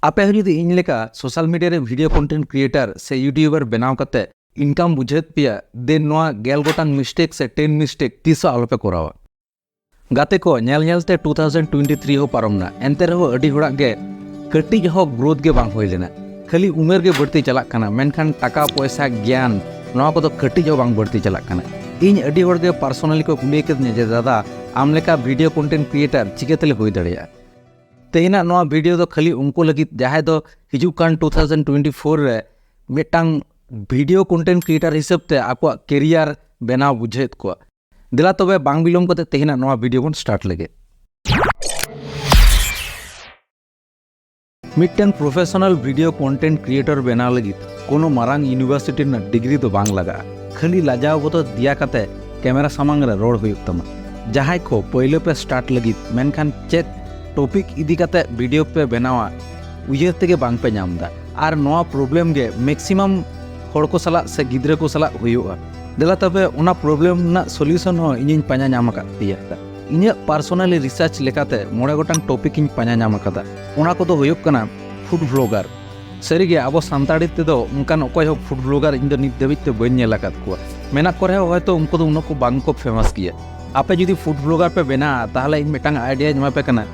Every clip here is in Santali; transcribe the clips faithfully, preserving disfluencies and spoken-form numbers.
ᱟᱯᱮ ᱦᱚᱸ ᱡᱩᱫᱤ ᱤᱧ ᱞᱮᱠᱟ social media ᱨᱮ video content creator ᱥᱮ YouTuber ᱵᱮᱱᱟᱣ ᱠᱟᱛᱮ income ᱵᱩᱡᱷᱟᱹᱣᱮᱫ ᱯᱮᱭᱟ, then ᱱᱚᱣᱟ ᱜᱮᱞ ᱜᱚᱴᱟᱝ mistake ᱥᱮ ten mistake ᱛᱤᱥ ᱦᱚᱸ ᱟᱞᱚᱯᱮ ᱠᱚᱨᱟᱣᱟ᱾ ᱜᱟᱛᱮ ᱠᱚ, ᱧᱮᱞ ᱧᱮᱞ ᱛᱮ two thousand twenty three ᱦᱚᱸ ᱯᱟᱨᱚᱢ ᱱᱟ, ᱮᱱᱛᱮ ᱨᱮᱦᱚᱸ ᱟᱹᱰᱤ ᱦᱚᱲᱟᱜ ᱜᱮ ᱠᱟᱹᱴᱤᱡ ᱦᱚᱸ growth ᱜᱮ ᱵᱟᱝ ᱦᱩᱭ ᱞᱮᱱᱟ᱾ ᱠᱷᱟᱹᱞᱤ ᱩᱢᱮᱨ ᱜᱮ ᱵᱟᱹᱲᱛᱤ ᱪᱟᱞᱟᱜ ᱠᱟᱱᱟ, ᱢᱮᱱᱠᱷᱟᱱ ᱴᱟᱠᱟ ᱯᱚᱭᱥᱟ, ᱜᱮᱭᱟᱱ, ᱱᱚᱣᱟ ᱠᱚᱫᱚ ᱠᱟᱹᱴᱤᱡ ᱦᱚᱸ ᱵᱟᱝ ᱵᱟᱹᱲᱛᱤ ᱪᱟᱞᱟᱜ ᱠᱟᱱᱟ᱾ ᱤᱧ ᱟᱹᱰᱤ ᱦᱚᱲ ᱜᱮ personally ᱠᱚ ᱠᱩᱞᱤ ᱟᱠᱟᱫᱤᱧᱟ ᱡᱮ, "ᱫᱟᱫᱟ, ᱟᱢ ᱞᱮᱠᱟ video content creator ᱪᱤᱠᱟᱹ ᱛᱮᱞᱮ ᱦᱩᱭ ᱫᱟᱲᱮᱭᱟᱜᱼᱟ?" ᱛᱮᱦᱮᱧᱟᱜ ᱱᱚᱣᱟ video ᱫᱚ ᱠᱷᱟᱹᱞᱤ ᱩᱱᱠᱩ ᱞᱟᱹᱜᱤᱫ, ᱡᱟᱦᱟᱸᱭ ᱫᱚ ᱦᱤᱡᱩᱜ ᱠᱟᱱ two thousand twenty four ᱨᱮ ᱢᱤᱫᱴᱟᱝ video content creator ᱦᱤᱥᱟᱹᱵ ᱛᱮ ᱟᱠᱚᱣᱟᱜ career ᱵᱮᱱᱟᱣ ᱵᱩᱡᱷᱟᱹᱣᱮᱫ ᱠᱚᱣᱟ᱾ ᱫᱮᱞᱟ ᱛᱚᱵᱮ ᱵᱟᱝ ᱵᱤᱞᱚᱢ ᱠᱟᱛᱮ ᱛᱮᱦᱮᱧᱟᱜ ᱱᱚᱣᱟ video ᱵᱚᱱ start ᱞᱮᱜᱮ᱾ ᱢᱤᱫᱴᱟᱝ professional video content creator ᱵᱮᱱᱟᱣ ᱞᱟᱹᱜᱤᱫ ᱠᱳᱱᱳ ᱢᱟᱨᱟᱝ university ᱨᱮᱱᱟᱜ degree ᱫᱚ ᱵᱟᱝ ᱞᱟᱜᱟᱜᱼᱟ᱾ ᱠᱷᱟᱹᱞᱤ ᱞᱟᱡᱟᱣ ᱵᱚᱛᱚᱨ ᱫᱮᱭᱟ ᱠᱟᱛᱮ camera ᱥᱟᱢᱟᱝ ᱨᱮ ᱨᱚᱲ ᱦᱩᱭᱩᱜ ᱛᱟᱢᱟ᱾ ᱡᱟᱦᱟᱸᱭ ᱠᱚ ᱯᱳᱭᱞᱳ ᱯᱮ start ᱞᱟᱹᱜᱤᱫ, ᱢᱮᱱᱠᱷᱟᱱ ᱪᱮᱫ topic ᱤᱫᱤ ᱠᱟᱛᱮ video ᱯᱮ ᱵᱮᱱᱟᱣᱟ, ᱩᱭᱦᱟᱹᱨ ᱛᱮᱜᱮ ᱵᱟᱝ ᱯᱮ ᱧᱟᱢ ᱮᱫᱟ᱾ ᱟᱨ ᱱᱚᱣᱟ problem ᱜᱮ maximum ᱦᱚᱲ ᱠᱚ ᱥᱟᱞᱟᱜ ᱥᱮ ᱜᱤᱫᱽᱨᱟᱹ ᱠᱚ ᱥᱟᱞᱟᱜ ᱦᱩᱭᱩᱜᱼᱟ᱾ ᱫᱮᱞᱟ ᱛᱚᱵᱮ ᱚᱱᱟ problem ᱨᱮᱱᱟᱜ solution ᱦᱚᱸ ᱤᱧᱤᱧ ᱯᱟᱸᱡᱟ ᱧᱟᱢ ᱟᱠᱟᱫ ᱯᱮᱭᱟ᱾ ᱤᱧᱟᱹᱜ personally research ᱞᱮᱠᱟᱛᱮ ᱢᱚᱬᱮ ᱜᱚᱴᱟᱝ topic ᱤᱧ ᱯᱟᱸᱡᱟ ᱧᱟᱢ ᱟᱠᱟᱫᱟ᱾ ᱚᱱᱟ ᱠᱚᱫᱚ ᱦᱩᱭᱩᱜ ᱠᱟᱱᱟ food vlogger᱾ ᱥᱟᱹᱨᱤᱜᱮ ᱟᱵᱚ ᱥᱟᱱᱛᱟᱲᱤ ᱛᱮᱫᱚ ᱚᱱᱠᱟᱱ ᱚᱠᱚᱭ ᱦᱚᱸ food vlogger ᱤᱧ ᱫᱚ ᱱᱤᱛ ᱫᱷᱟᱹᱵᱤᱡ ᱛᱮ ᱵᱟᱹᱧ ᱧᱮᱞ ᱟᱠᱟᱫ ᱠᱚᱣᱟ᱾ ᱢᱮᱱᱟᱜ ᱠᱚ ᱨᱮᱦᱚᱸ ᱦᱚᱭᱛᱳ ᱩᱱᱠᱩ ᱫᱚ ᱩᱱᱟᱹᱜ ᱠᱚ ᱵᱟᱝ ᱠᱚ famous ᱜᱮᱭᱟ᱾ ᱟᱯᱮ ᱡᱩᱫᱤ food vlogger ᱯᱮ ᱵᱮᱱᱟᱜᱼᱟ, ᱛᱟᱦᱚᱞᱮ ᱤᱧ ᱢᱤᱫᱴᱟᱝ idea ᱤᱧ ᱮᱢᱟ ᱯᱮ ᱠᱟᱱᱟ᱾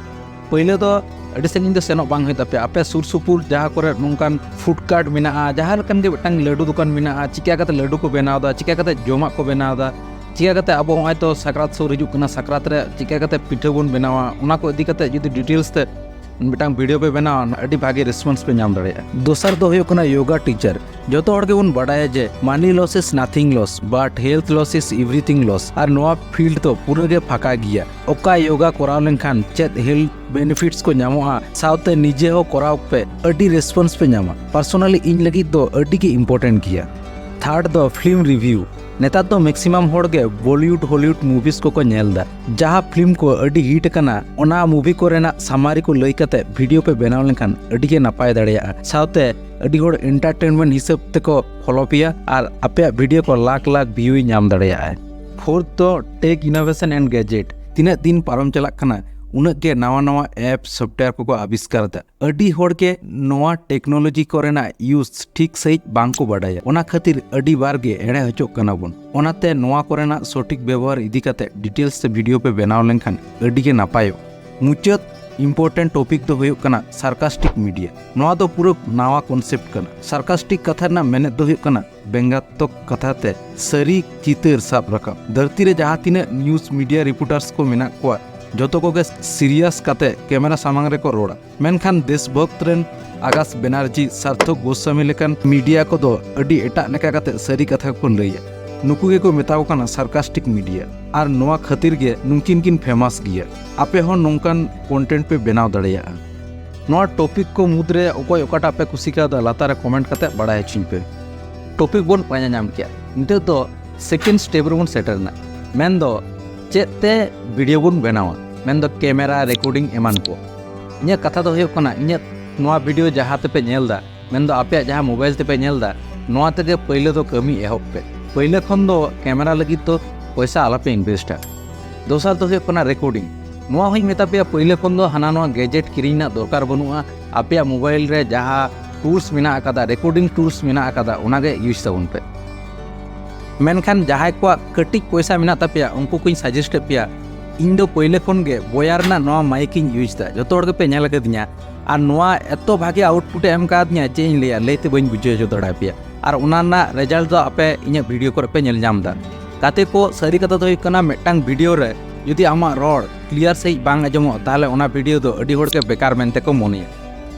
ᱯᱳᱭᱞᱳ ᱫᱚ ᱟᱹᱰᱤ ᱥᱟᱺᱜᱤᱧ ᱫᱚ ᱥᱮᱱᱚᱜ ᱵᱟᱝ ᱦᱩᱭᱩᱜ ᱛᱟᱯᱮᱭᱟ᱾ ᱟᱯᱮ ᱥᱩᱨ ᱥᱩᱯᱩᱨ ᱡᱟᱦᱟᱸ ᱠᱚᱨᱮ ᱱᱚᱝᱠᱟᱱ food cart ᱢᱮᱱᱟᱜᱼᱟ, ᱡᱟᱦᱟᱸ ᱞᱮᱠᱟᱱ ᱜᱮ ᱢᱤᱫᱴᱟᱝ ᱞᱟᱹᱰᱩ ᱫᱚᱠᱟᱱ ᱢᱮᱱᱟᱜᱼᱟ, ᱪᱤᱠᱟ ᱠᱟᱛᱮ ᱞᱟᱹᱰᱩ ᱠᱚ ᱵᱮᱱᱟᱣ ᱮᱫᱟ, ᱪᱤᱠᱟ ᱠᱟᱛᱮ ᱡᱚᱢᱟᱜ ᱠᱚ ᱵᱮᱱᱟᱣ ᱮᱫᱟ, ᱪᱤᱠᱟ ᱠᱟᱛᱮ ᱟᱵᱚ ᱦᱚᱸᱜᱼᱚᱭ ᱛᱚ ᱥᱟᱠᱨᱟᱛ ᱥᱩᱨ ᱦᱤᱡᱩᱜ ᱠᱟᱱᱟ, ᱥᱟᱠᱨᱟᱛ ᱨᱮ ᱪᱤᱠᱟ ᱠᱟᱛᱮ ᱯᱤᱴᱷᱟᱹ ᱵᱚᱱ ᱵᱮᱱᱟᱣᱟ, ᱚᱱᱟ ᱠᱚ ᱤᱫᱤ ᱠᱟᱛᱮ ᱡᱩᱫᱤ details ᱛᱮ ᱢᱤᱫᱴᱟᱝ video ᱯᱮ ᱵᱮᱱᱟᱣᱟ, ᱟᱹᱰᱤ ᱵᱷᱟᱜᱮ response ᱯᱮ ᱧᱟᱢ ᱫᱟᱲᱮᱭᱟᱜᱼᱟ᱾ ᱫᱚᱥᱟᱨ ᱫᱚ ᱦᱩᱭᱩᱜ ᱠᱟᱱᱟ yoga teacher᱾ ᱡᱚᱛᱚ ᱦᱚᱲ ᱜᱮᱵᱚᱱ ᱵᱟᱰᱟᱭᱟ ᱡᱮ money loss is nothing loss but health loss is everything loss, ᱟᱨ ᱱᱚᱣᱟ field ᱫᱚ ᱯᱩᱨᱟᱹ ᱜᱮ ᱯᱷᱟᱸᱠᱟ ᱜᱮᱭᱟ᱾ ᱚᱠᱟ yoga ᱠᱚᱨᱟᱣ ᱞᱮᱱᱠᱷᱟᱱ ᱪᱮᱫ health benefits ᱠᱚ ᱧᱟᱢᱚᱜᱼᱟ, ᱥᱟᱶᱛᱮ ᱱᱤᱡᱮ ᱦᱚᱸ ᱠᱚᱨᱟᱣ ᱯᱮ, ᱟᱹᱰᱤ response ᱯᱮ ᱧᱟᱢᱟ᱾ Personally ᱤᱧ ᱞᱟᱹᱜᱤᱫ ᱫᱚ ᱟᱹᱰᱤ ᱜᱮ important ᱜᱮᱭᱟ᱾ Third ᱫᱚ film review᱾ ᱱᱮᱛᱟᱨ ᱫᱚ maximum ᱦᱚᱲ ᱜᱮ Bollywood Hollywood movies ᱠᱚᱠᱚ ᱧᱮᱞ ᱮᱫᱟ᱾ ᱡᱟᱦᱟᱸ film ᱠᱚ ᱟᱹᱰᱤ hit ᱟᱠᱟᱱᱟ, ᱚᱱᱟ movie ᱠᱚ ᱨᱮᱱᱟᱜ summary ᱠᱚ ᱞᱟᱹᱭ ᱠᱟᱛᱮ video ᱯᱮ ᱵᱮᱱᱟᱣ ᱞᱮᱱᱠᱷᱟᱱ ᱟᱹᱰᱤ ᱜᱮ ᱱᱟᱯᱟᱭ ᱫᱟᱲᱮᱭᱟᱜᱼᱟ᱾ ᱥᱟᱶᱛᱮ ᱟᱹᱰᱤ ᱦᱚᱲ entertainment ᱦᱤᱥᱟᱹᱵ ᱛᱮᱠᱚ follow ᱯᱮᱭᱟ ᱟᱨ ᱟᱯᱮᱭᱟᱜ video ᱠᱚ ᱞᱟᱠᱷ ᱞᱟᱠᱷ view ᱧᱟᱢ ᱫᱟᱲᱮᱭᱟᱜᱼᱟ᱾ Fourth ᱫᱚ tech innovation and gadget᱾ ᱛᱤᱱᱟᱹᱜ ᱫᱤᱱ ᱯᱟᱨᱚᱢ ᱪᱟᱞᱟᱜ ᱠᱟᱱᱟ, ᱩᱱᱟᱹᱜ ᱜᱮ ᱱᱟᱣᱟ ᱱᱟᱣᱟ ᱮᱯ ᱥᱚᱯᱷᱴᱣᱮᱭᱟᱨ ᱠᱚᱠᱚ ᱟᱵᱤᱥᱠᱟᱨ ᱮᱫᱟ᱾ ᱟᱹᱰᱤ ᱦᱚᱲ ᱜᱮ ᱱᱚᱣᱟ ᱴᱮᱠᱱᱳᱞᱚᱡᱤ ᱠᱚᱨᱮᱱᱟᱜ ᱤᱭᱩᱡᱽ ᱴᱷᱤᱠ ᱥᱟᱺᱦᱤᱡ ᱵᱟᱝ ᱠᱚ ᱵᱟᱰᱟᱭᱟ, ᱚᱱᱟ ᱠᱷᱟᱹᱛᱤᱨ ᱟᱹᱰᱤ ᱵᱟᱨ ᱜᱮ ᱮᱲᱮ ᱦᱚᱪᱚᱜ ᱠᱟᱱᱟ ᱵᱚᱱ᱾ ᱚᱱᱟᱛᱮ ᱱᱚᱣᱟ ᱠᱚᱨᱮᱱᱟᱜ ᱥᱚᱴᱷᱤᱠ ᱵᱮᱵᱚᱦᱟᱨ ᱤᱫᱤ ᱠᱟᱛᱮ ᱰᱤᱴᱮᱞᱥ ᱛᱮ ᱵᱷᱤᱰᱤᱭᱳ ᱯᱮ ᱵᱮᱱᱟᱣ ᱞᱮᱱᱠᱷᱟᱱ ᱟᱹᱰᱤ ᱜᱮ ᱱᱟᱯᱟᱭᱚᱜᱼᱟ᱾ ᱢᱩᱪᱟᱹᱫ ᱤᱢᱯᱚᱨᱴᱮᱱᱴ ᱴᱚᱯᱤᱠ ᱫᱚ ᱦᱩᱭᱩᱜ ᱠᱟᱱᱟ ᱥᱟᱨᱠᱟᱥᱴᱤᱠ ᱢᱤᱰᱤᱭᱟ᱾ ᱱᱚᱣᱟ ᱫᱚ ᱯᱩᱨᱟᱹ ᱱᱟᱣᱟ ᱠᱚᱱᱥᱮᱯᱴ ᱠᱟᱱᱟ᱾ ᱥᱟᱨᱠᱟᱥᱴᱤᱠ ᱠᱟᱛᱷᱟ ᱨᱮᱱᱟᱜ ᱢᱮᱱᱮᱫ ᱫᱚ ᱦᱩᱭᱩᱜ ᱠᱟᱱᱟ ᱵᱮᱝᱜᱟᱛᱢᱚᱠ ᱠᱟᱛᱷᱟ ᱛᱮ ᱥᱟᱹᱨᱤ ᱪᱤᱛᱟᱹᱨ ᱥᱟᱵ ᱨᱟᱠᱟᱵ᱾ ᱫᱷᱟᱹᱨᱛᱤ ᱨᱮ ᱡᱟᱦᱟᱸ ᱛᱤᱱᱟᱹᱜ ᱱᱤᱭᱩᱡᱽ ᱢᱤᱰᱤᱭᱟ ᱨᱤᱯᱳᱨᱴᱟᱨᱥ ᱠᱚ ᱢᱮᱱᱟᱜ ᱠᱚᱣᱟ, ᱡᱚᱛᱚ ᱠᱚᱜᱮ ᱥᱤᱨᱤᱭᱟᱥ ᱠᱟᱛᱮ ᱠᱮᱢᱮᱨᱟ ᱥᱟᱢᱟᱝ ᱨᱮᱠᱚ ᱨᱚᱲᱟ᱾ ᱢᱮᱱᱠᱷᱟᱱ ᱫᱮᱥᱵᱷᱚᱠᱛ ᱨᱮᱱ ᱟᱠᱟᱥ ᱵᱮᱱᱟᱨᱡᱤ, ᱥᱟᱨᱛᱷᱚᱠ ᱜᱳᱥᱟᱢᱤ ᱞᱮᱠᱟᱱ ᱢᱤᱰᱤᱭᱟ ᱠᱚᱫᱚ ᱟᱹᱰᱤ ᱮᱴᱟᱜ ᱞᱮᱠᱟ ᱠᱟᱛᱮ ᱥᱟᱹᱨᱤ ᱠᱟᱛᱷᱟ ᱠᱚ ᱞᱟᱹᱭᱟ᱾ ᱱᱩᱠᱩ ᱜᱮᱠᱚ ᱢᱮᱛᱟ ᱠᱚ ᱠᱟᱱᱟ ᱥᱟᱨᱠᱟᱥᱴᱤᱠ ᱢᱤᱰᱤᱭᱟ, ᱟᱨ ᱱᱚᱣᱟ ᱠᱷᱟᱹᱛᱤᱨ ᱜᱮ ᱱᱩᱠᱤᱱ ᱠᱤᱱ ᱯᱷᱮᱢᱟᱥ ᱜᱮᱭᱟ᱾ ᱟᱯᱮ ᱦᱚᱸ ᱱᱚᱝᱠᱟᱱ ᱠᱚᱱᱴᱮᱱᱴ ᱯᱮ ᱵᱮᱱᱟᱣ ᱫᱟᱲᱮᱭᱟᱜᱼᱟ᱾ ᱱᱚᱣᱟ ᱴᱚᱯᱤᱠ ᱠᱚ ᱢᱩᱫᱽᱨᱮ ᱚᱠᱚᱭ ᱚᱠᱟᱴᱟᱜ ᱯᱮ ᱠᱩᱥᱤ ᱠᱟᱣᱫᱟ, ᱞᱟᱛᱟᱨ ᱨᱮ ᱠᱚᱢᱮᱱᱴ ᱠᱟᱛᱮ ᱵᱟᱲᱟᱭ ᱦᱚᱪᱚᱧ ᱯᱮ᱾ ᱴᱚᱯᱤᱠ ᱵᱚᱱ ᱯᱟᱸᱡᱟ ᱧᱟᱢ ᱠᱮᱜᱼᱟ, ᱱᱤᱛᱚᱜ ᱫᱚ ᱥᱮᱠᱮᱱᱰ ᱥᱴᱮᱯ ᱨᱮᱵᱚᱱ ᱥᱮᱴᱮᱨ ᱮᱱᱟ, ᱢᱮᱱᱫᱚ ᱪᱮᱫ ᱛᱮ ᱵᱷᱤᱰᱤᱭᱳ ᱵᱚᱱ ᱵᱮᱱᱟᱣᱟ, ᱢᱮᱱᱫᱚ ᱠᱮᱢᱮᱨᱟ, ᱨᱮᱠᱚᱨᱰᱤᱝ ᱮᱢᱟᱱ ᱠᱚ᱾ ᱤᱧᱟᱹᱜ ᱠᱟᱛᱷᱟ ᱫᱚ ᱦᱩᱭᱩᱜ ᱠᱟᱱᱟ, ᱤᱧᱟᱹᱜ ᱱᱚᱣᱟ ᱵᱷᱤᱰᱤᱭᱳ ᱡᱟᱦᱟᱸ ᱛᱮᱯᱮ ᱧᱮᱞ ᱮᱫᱟ, ᱢᱮᱱᱫᱚ ᱟᱯᱮᱭᱟᱜ ᱡᱟᱦᱟᱸ ᱢᱳᱵᱟᱭᱤᱞ ᱛᱮᱯᱮ ᱧᱮᱞ ᱮᱫᱟ, ᱱᱚᱣᱟ ᱛᱮᱜᱮ ᱯᱟᱹᱭᱞᱟᱹ ᱫᱚ ᱠᱟᱹᱢᱤ ᱮᱦᱚᱵ ᱯᱮ᱾ ᱯᱟᱹᱭᱞᱟᱹ ᱠᱷᱚᱱ ᱫᱚ ᱠᱮᱢᱮᱨᱟ ᱞᱟᱹᱜᱤᱫ ᱫᱚ ᱯᱚᱭᱥᱟ ᱟᱞᱚᱯᱮ ᱤᱱᱵᱷᱮᱥᱴᱟ᱾ ᱫᱚᱥᱟᱨ ᱫᱚ ᱦᱩᱭᱩᱜ ᱠᱟᱱᱟ ᱨᱮᱠᱚᱨᱰᱤᱝ᱾ ᱱᱚᱣᱟ ᱦᱚᱸᱧ ᱢᱮᱛᱟ ᱯᱮᱭᱟ, ᱯᱟᱹᱭᱞᱟᱹ ᱠᱷᱚᱱ ᱫᱚ ᱦᱟᱱᱟ ᱱᱚᱣᱟ ᱜᱮᱡᱮᱴ ᱠᱤᱨᱤᱧ ᱨᱮᱱᱟᱜ ᱫᱚᱨᱠᱟᱨ ᱵᱟᱹᱱᱩᱜᱼᱟ᱾ ᱟᱯᱮᱭᱟᱜ ᱢᱳᱵᱟᱭᱤᱞ ᱨᱮ ᱡᱟᱦᱟᱸ ᱴᱩᱞᱥ ᱢᱮᱱᱟᱜ ᱟᱠᱟᱫᱟ, ᱨᱮᱠᱚᱨᱰᱤᱝ ᱴᱩᱞᱥ ᱢᱮᱱᱟᱜ ᱟᱠᱟᱫᱟ, ᱚᱱᱟᱜᱮ ᱤᱭᱩᱡᱽ ᱛᱟᱵᱚᱱ ᱯᱮ᱾ ᱢᱮᱱᱠᱷᱟᱱ ᱡᱟᱦᱟᱸᱭ ᱠᱚᱣᱟᱜ ᱠᱟᱹᱴᱤᱡ ᱯᱚᱭᱥᱟ ᱢᱮᱱᱟᱜ ᱛᱟᱯᱮᱭᱟ, ᱩᱱᱠᱩ ᱠᱚᱧ ᱥᱟᱡᱮᱥᱴ ᱮᱫ ᱯᱮᱭᱟ, ᱤᱧ ᱫᱚ ᱯᱟᱹᱭᱞᱟᱹ ᱠᱷᱚᱱ ᱜᱮ ᱵᱚᱭᱟᱨ ᱨᱮᱱᱟᱜ ᱱᱚᱣᱟ ᱢᱟᱭᱤᱠ ᱤᱧ ᱤᱭᱩᱡᱽ ᱮᱫᱟ᱾ ᱡᱚᱛᱚ ᱦᱚᱲ ᱜᱮᱯᱮ ᱧᱮᱞ ᱟᱠᱟᱫᱤᱧᱟ, ᱟᱨ ᱱᱚᱣᱟ ᱮᱛᱚ ᱵᱷᱟᱜᱮ ᱟᱣᱩᱴᱯᱩᱴ ᱮ ᱮᱢ ᱠᱟᱣᱫᱤᱧᱟ, ᱪᱮᱫ ᱤᱧ ᱞᱟᱹᱭᱟ, ᱞᱟᱹᱭᱛᱮ ᱵᱟᱹᱧ ᱵᱩᱡᱷᱟᱹᱣ ᱦᱚᱪᱚ ᱫᱟᱲᱮᱭᱟᱯᱮᱭᱟ᱾ ᱟᱨ ᱚᱱᱟ ᱨᱮᱱᱟᱜ ᱨᱮᱡᱟᱞᱴ ᱫᱚ ᱟᱯᱮ ᱤᱧᱟᱹᱜ ᱵᱷᱤᱰᱤᱭᱳ ᱠᱚᱨᱮ ᱯᱮ ᱧᱮᱞ ᱧᱟᱢ ᱮᱫᱟ᱾ ᱜᱟᱛᱮ ᱠᱚ, ᱥᱟᱹᱨᱤ ᱠᱟᱛᱷᱟ ᱫᱚ ᱦᱩᱭᱩᱜ ᱠᱟᱱᱟ, ᱢᱤᱫᱴᱟᱝ ᱵᱷᱤᱰᱤᱭᱳ ᱨᱮ ᱡᱩᱫᱤ ᱟᱢᱟᱜ ᱨᱚᱲ ᱠᱞᱤᱭᱟᱨ ᱥᱟᱺᱦᱤᱡ ᱵᱟᱝ ᱟᱸᱡᱚᱢᱚᱜᱼᱟ, ᱛᱟᱦᱚᱞᱮ ᱚᱱᱟ ᱵᱷᱤᱰᱤᱭᱳ ᱫᱚ ᱟᱹᱰᱤ ᱦᱚᱲ ᱜᱮ ᱵᱮᱠᱟᱨ ᱢᱮᱱᱛᱮ ᱠᱚ ᱢᱚᱱᱮᱭᱟ᱾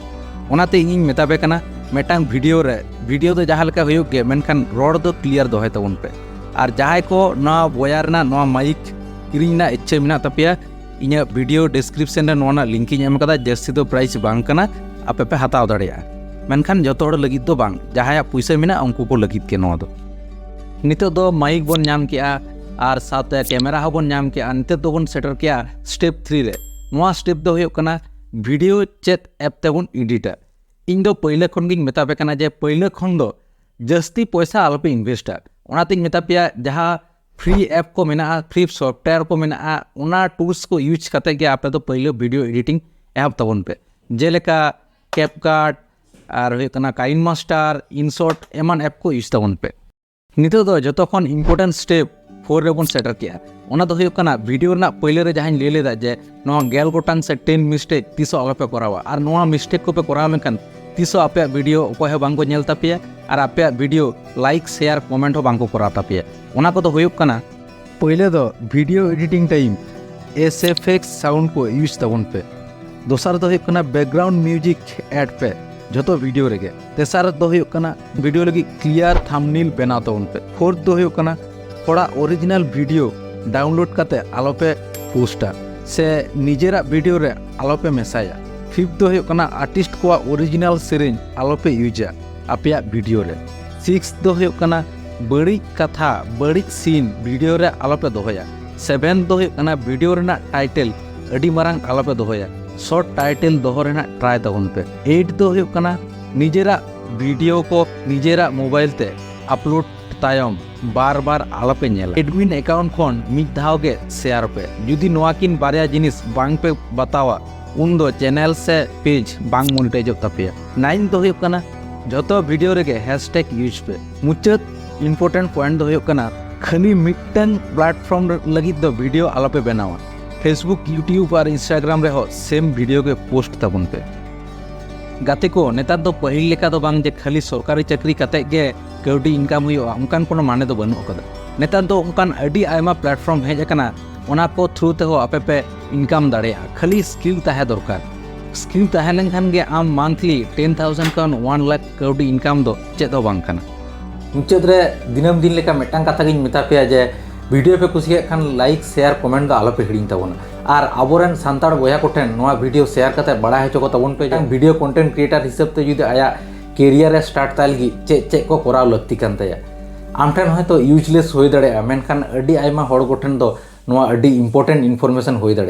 ᱚᱱᱟᱛᱮ ᱤᱧᱤᱧ ᱢᱮᱛᱟ ᱯᱮ ᱠᱟᱱᱟ, ᱢᱤᱫᱴᱟᱝ ᱵᱷᱤᱰᱤᱭᱳ ᱨᱮ, ᱵᱷᱤᱰᱤᱭᱳ ᱫᱚ ᱡᱟᱦᱟᱸ ᱞᱮᱠᱟ ᱦᱩᱭᱩᱜ ᱜᱮ, ᱢᱮᱱᱠᱷᱟᱱ ᱨᱚᱲ ᱫᱚ ᱠᱞᱤᱭᱟᱨ ᱫᱚᱦᱚᱭ ᱛᱟᱵᱚᱱ ᱯᱮ᱾ ᱟᱨ ᱡᱟᱦᱟᱸᱭ ᱠᱚ ᱱᱚᱣᱟ ᱵᱚᱭᱟᱨ ᱨᱮᱱᱟᱜ ᱱᱚᱣᱟ ᱢᱟᱭᱤᱠ ᱠᱤᱨᱤᱧ ᱨᱮᱱᱟᱜ ᱤᱪᱪᱷᱟᱹ ᱢᱮᱱᱟᱜ ᱛᱟᱯᱮᱭᱟ, ᱤᱧᱟᱹᱜ ᱵᱷᱤᱰᱤᱭᱳ ᱰᱤᱥᱠᱨᱤᱯᱥᱚᱱ ᱨᱮ ᱱᱚᱣᱟ ᱨᱮᱱᱟᱜ ᱞᱤᱝᱠ ᱤᱧ ᱮᱢ ᱠᱟᱫᱟ᱾ ᱡᱟᱹᱥᱛᱤ ᱫᱚ ᱯᱨᱟᱭᱤᱥ ᱵᱟᱝ ᱠᱟᱱᱟ, ᱟᱯᱮ ᱯᱮ ᱦᱟᱛᱟᱣ ᱫᱟᱲᱮᱭᱟᱜᱼᱟ᱾ ᱢᱮᱱᱠᱷᱟᱱ ᱡᱚᱛᱚ ᱦᱚᱲ ᱞᱟᱹᱜᱤᱫ ᱫᱚ ᱵᱟᱝ, ᱡᱟᱦᱟᱸᱭᱟᱜ ᱯᱩᱭᱥᱟᱹ ᱢᱮᱱᱟᱜᱼᱟ, ᱩᱱᱠᱩ ᱠᱚ ᱞᱟᱹᱜᱤᱫ ᱜᱮ ᱱᱚᱣᱟ ᱫᱚ᱾ ᱱᱤᱛᱚᱜ ᱫᱚ ᱢᱟᱭᱤᱠ ᱵᱚᱱ ᱧᱟᱢ ᱠᱮᱜᱼᱟ ᱟᱨ ᱥᱟᱶᱛᱮ ᱠᱮᱢᱮᱨᱟ ᱦᱚᱸᱵᱚᱱ ᱧᱟᱢ ᱠᱮᱜᱼᱟ᱾ ᱱᱤᱛᱚᱜ ᱫᱚᱵᱚᱱ ᱥᱮᱴᱮᱨ ᱠᱮᱜᱼᱟ ᱥᱴᱮᱯ ᱛᱷᱨᱤ ᱨᱮ᱾ ᱱᱚᱣᱟ ᱥᱴᱮᱯ ᱫᱚ ᱦᱩᱭᱩᱜ ᱠᱟᱱᱟ ᱵᱷᱤᱰᱤᱭᱳ ᱪᱮᱫ ᱮᱯ ᱛᱮᱵᱚᱱ ᱮᱰᱤᱴᱟ᱾ ᱤᱧ ᱫᱚ ᱯᱟᱹᱭᱞᱟᱹ ᱠᱷᱚᱱ ᱜᱤᱧ ᱢᱮᱛᱟ ᱯᱮ ᱠᱟᱱᱟ ᱡᱮ ᱯᱟᱹᱭᱞᱟᱹ ᱠᱷᱚᱱ ᱫᱚ ᱡᱟᱹᱥᱛᱤ ᱯᱚᱭᱥᱟ ᱟᱞᱚᱯᱮ ᱤᱱᱵᱷᱮᱥᱴᱟ᱾ ᱚᱱᱟᱛᱤᱧ ᱢᱮᱛᱟ ᱯᱮᱭᱟ, ᱡᱟᱦᱟᱸ free app ᱠᱚ ᱢᱮᱱᱟᱜᱼᱟ, free software ᱠᱚ ᱢᱮᱱᱟᱜᱼᱟ, ᱚᱱᱟ tools ᱠᱚ use ᱠᱟᱛᱮ ᱜᱮ ᱟᱯᱮ ᱫᱚ ᱯᱳᱭᱞᱳ video editing ᱮᱦᱚᱵ ᱛᱟᱵᱚᱱ ᱯᱮ᱾ ᱡᱮᱞᱮᱠᱟ CapCut, ᱟᱨ ᱦᱩᱭᱩᱜ ᱠᱟᱱᱟ KineMaster, InShot, ᱮᱢᱟᱱ app ᱠᱚ use ᱛᱟᱵᱚᱱ ᱯᱮ᱾ ᱱᱤᱛᱚᱜ ᱫᱚ ᱡᱚᱛᱚ ᱠᱷᱚᱱ important step four ᱨᱮᱵᱚᱱ ᱥᱮᱴᱮᱨ ᱠᱮᱜᱼᱟ᱾ ᱚᱱᱟ ᱫᱚ ᱦᱩᱭᱩᱜ ᱠᱟᱱᱟ video ᱨᱮᱱᱟᱜ ᱯᱳᱭᱞᱳ ᱨᱮ ᱡᱟᱦᱟᱸᱧ ᱞᱟᱹᱭ ᱞᱮᱫᱟ ᱡᱮ ᱱᱚᱣᱟ ᱜᱮᱞ ᱜᱚᱴᱟᱝ ᱥᱮ ten mistake ᱛᱤᱥ ᱦᱚᱸ ᱟᱞᱚᱯᱮ ᱠᱚᱨᱟᱣᱟ᱾ ᱟᱨ ᱱᱚᱣᱟ mistake ᱠᱚᱯᱮ ᱠᱚᱨᱟᱣ ᱞᱮᱱᱠᱷᱟᱱ ᱛᱤᱥ ᱦᱚᱸ ᱟᱯᱮᱭᱟᱜ video ᱚᱠᱚᱭ ᱦᱚᱸ ᱵᱟᱝ ᱠᱚ ᱧᱮᱞ ᱛᱟᱯᱮᱭᱟ, ᱟᱨ ᱟᱯᱮᱭᱟᱜ video like, share, comment ᱦᱚᱸ ᱵᱟᱝ ᱠᱚ ᱠᱚᱨᱟᱣ ᱛᱟᱯᱮᱭᱟ᱾ ᱚᱱᱟ ᱠᱚᱫᱚ ᱦᱩᱭᱩᱜ ᱠᱟᱱᱟ, ᱯᱳᱭᱞᱳ ᱫᱚ video editing time SFX sound ᱠᱚ use ᱛᱟᱵᱚᱱ ᱯᱮ᱾ ᱫᱚᱥᱟᱨ ᱫᱚ ᱦᱩᱭᱩᱜ ᱠᱟᱱᱟ background music add ᱯᱮ ᱡᱷᱚᱛᱚ video ᱨᱮᱜᱮ᱾ ᱛᱮᱥᱟᱨ ᱫᱚ ᱦᱩᱭᱩᱜ ᱠᱟᱱᱟ video ᱞᱟᱹᱜᱤᱫ clear thumbnail ᱵᱮᱱᱟᱣ ᱛᱟᱵᱚᱱ ᱯᱮ᱾ Fourth ᱫᱚ ᱦᱩᱭᱩᱜ ᱠᱟᱱᱟ ᱦᱚᱲᱟᱜ original video download ᱠᱟᱛᱮ ᱟᱞᱚᱯᱮ post ᱟ ᱥᱮ ᱱᱤᱡᱮᱨᱟᱜ video ᱨᱮ ᱟᱞᱚᱯᱮ ᱢᱮᱥᱟᱭᱟ᱾ Fifth ᱫᱚ ᱦᱩᱭᱩᱜ ᱠᱟᱱᱟ artist ᱠᱚᱣᱟᱜ original ᱥᱮᱨᱮᱧ ᱟᱞᱚᱯᱮ use ᱟ ᱟᱯᱮᱭᱟᱜ video ᱨᱮ᱾ Sixth ᱫᱚ ᱦᱩᱭᱩᱜ ᱠᱟᱱᱟ ᱵᱟᱹᱲᱤᱡ ᱠᱟᱛᱷᱟ, ᱵᱟᱹᱲᱤᱡ scene video ᱨᱮ ᱟᱞᱚᱯᱮ ᱫᱚᱦᱚᱭᱟ᱾ Seventh ᱫᱚ ᱦᱩᱭᱩᱜ ᱠᱟᱱᱟ video ᱨᱮᱱᱟᱜ title ᱟᱹᱰᱤ ᱢᱟᱨᱟᱝ ᱟᱞᱚᱯᱮ ᱫᱚᱦᱚᱭᱟ, short title ᱫᱚᱦᱚ ᱨᱮᱱᱟᱜ try ᱛᱟᱵᱚᱱ ᱯᱮ᱾ Eighth ᱫᱚ ᱦᱩᱭᱩᱜ ᱠᱟᱱᱟ ᱱᱤᱡᱮᱨᱟᱜ video ᱠᱚ ᱱᱤᱡᱮᱨᱟᱜ mobile ᱛᱮ upload ᱛᱟᱭᱚᱢ ᱵᱟᱨ ᱵᱟᱨ ᱟᱞᱚᱯᱮ ᱧᱮᱞᱟ᱾ Admin account ᱠᱷᱚᱱ ᱢᱤᱫ ᱫᱷᱟᱣ ᱜᱮ share ᱯᱮ᱾ ᱡᱩᱫᱤ ᱱᱚᱣᱟ ᱠᱤᱱ ᱵᱟᱨᱭᱟ ᱡᱤᱱᱤᱥ ᱵᱟᱝ ᱯᱮ ᱵᱟᱛᱟᱣᱟ, ᱩᱱᱫᱚ channel ᱥᱮ page ᱵᱟᱝ monetizeᱚᱜ ᱛᱟᱯᱮᱭᱟ᱾ Ninth ᱫᱚ ᱦᱩᱭᱩᱜ ᱠᱟᱱᱟ ᱡᱷᱚᱛᱚ video ᱨᱮᱜᱮ hashtag use ᱯᱮ᱾ ᱢᱩᱪᱟᱹᱫ important point ᱫᱚ ᱦᱩᱭᱩᱜ ᱠᱟᱱᱟ ᱠᱷᱟᱹᱞᱤ ᱢᱤᱫᱴᱟᱝ platform ᱞᱟᱹᱜᱤᱫ ᱫᱚ video ᱟᱞᱚᱯᱮ ᱵᱮᱱᱟᱣᱟ᱾ Facebook, YouTube ᱟᱨ Instagram ᱨᱮᱦᱚᱸ same video ᱜᱮ post ᱛᱟᱵᱚᱱ ᱯᱮ᱾ ᱜᱟᱛᱮ ᱠᱚ, ᱱᱮᱛᱟᱨ ᱫᱚ ᱯᱟᱹᱦᱤᱞ ᱞᱮᱠᱟ ᱫᱚ ᱵᱟᱝ ᱡᱮ ᱠᱷᱟᱹᱞᱤ ᱥᱚᱨᱠᱟᱨᱤ ᱪᱟᱹᱠᱨᱤ ᱠᱟᱛᱮ ᱜᱮ ᱠᱟᱹᱣᱰᱤ income ᱦᱩᱭᱩᱜᱼᱟ, ᱚᱱᱠᱟᱱ ᱠᱳᱱᱳ ᱢᱟᱱᱮ ᱫᱚ ᱵᱟᱹᱱᱩᱜ ᱟᱠᱟᱫᱟ᱾ ᱱᱮᱛᱟᱨ ᱫᱚ ᱚᱱᱠᱟᱱ ᱟᱹᱰᱤ ᱟᱭᱢᱟ platform ᱦᱮᱡ ᱟᱠᱟᱱᱟ, ᱚᱱᱟ ᱠᱚ through ᱛᱮᱦᱚᱸ ᱟᱯᱮ ᱯᱮ income ᱫᱟᱲᱮᱭᱟᱜᱼᱟ, ᱠᱷᱟᱹᱞᱤ skill ᱛᱟᱦᱮᱸ ᱫᱚᱨᱠᱟᱨ᱾ Skill ᱛᱟᱦᱮᱸ ᱞᱮᱱᱠᱷᱟᱱ ᱜᱮ ᱟᱢ monthly ten thousand ᱠᱷᱚᱱ one lakh ᱠᱟᱹᱣᱰᱤ income ᱫᱚ ᱪᱮᱫ ᱦᱚᱸ ᱵᱟᱝ ᱠᱟᱱᱟ᱾ ᱢᱩᱪᱟᱹᱫ ᱨᱮ ᱫᱤᱱᱟᱹᱢ ᱫᱤᱱ ᱞᱮᱠᱟ ᱢᱤᱫᱴᱟᱝ ᱠᱟᱛᱷᱟ ᱜᱤᱧ ᱢᱮᱛᱟ ᱯᱮᱭᱟ ᱡᱮ video ᱯᱮ ᱠᱩᱥᱤᱭᱟᱜ ᱠᱷᱟᱱ like, share, comment ᱫᱚ ᱟᱞᱚᱯᱮ ᱦᱤᱲᱤᱧ ᱛᱟᱵᱚᱱᱟ᱾ ᱟᱨ ᱟᱵᱚᱨᱮᱱ ᱥᱟᱱᱛᱟᱲ ᱵᱚᱭᱦᱟ ᱠᱚᱴᱷᱮᱱ ᱱᱚᱣᱟ video share ᱠᱟᱛᱮ ᱵᱟᱲᱟᱭ ᱦᱚᱪᱚ ᱠᱚ ᱛᱟᱵᱚᱱ ᱯᱮ ᱡᱮ video content creator ᱦᱤᱥᱟᱹᱵ ᱛᱮ ᱡᱩᱫᱤ ᱟᱭᱟᱜ career ᱮ start ᱛᱟᱭ ᱞᱟᱹᱜᱤᱫ ᱪᱮᱫ ᱪᱮᱫ ᱠᱚ ᱠᱚᱨᱟᱣ ᱞᱟᱹᱠᱛᱤ ᱠᱟᱱ ᱛᱟᱭᱟ᱾ ᱟᱢ ᱴᱷᱮᱱ ᱦᱚᱭᱛᱳ useless ᱦᱩᱭ ᱫᱟᱲᱮᱭᱟᱜᱼᱟ, ᱢᱮᱱᱠᱷᱟᱱ ᱟᱹᱰᱤ ᱟᱭᱢᱟ ᱦᱚᱲ ᱠᱚᱴᱷᱮᱱ ᱫᱚ ᱱᱚᱣᱟ ᱟᱹᱰᱤ important information ᱦᱩᱭ ᱫᱟᱲᱮᱭᱟᱜᱼᱟ᱾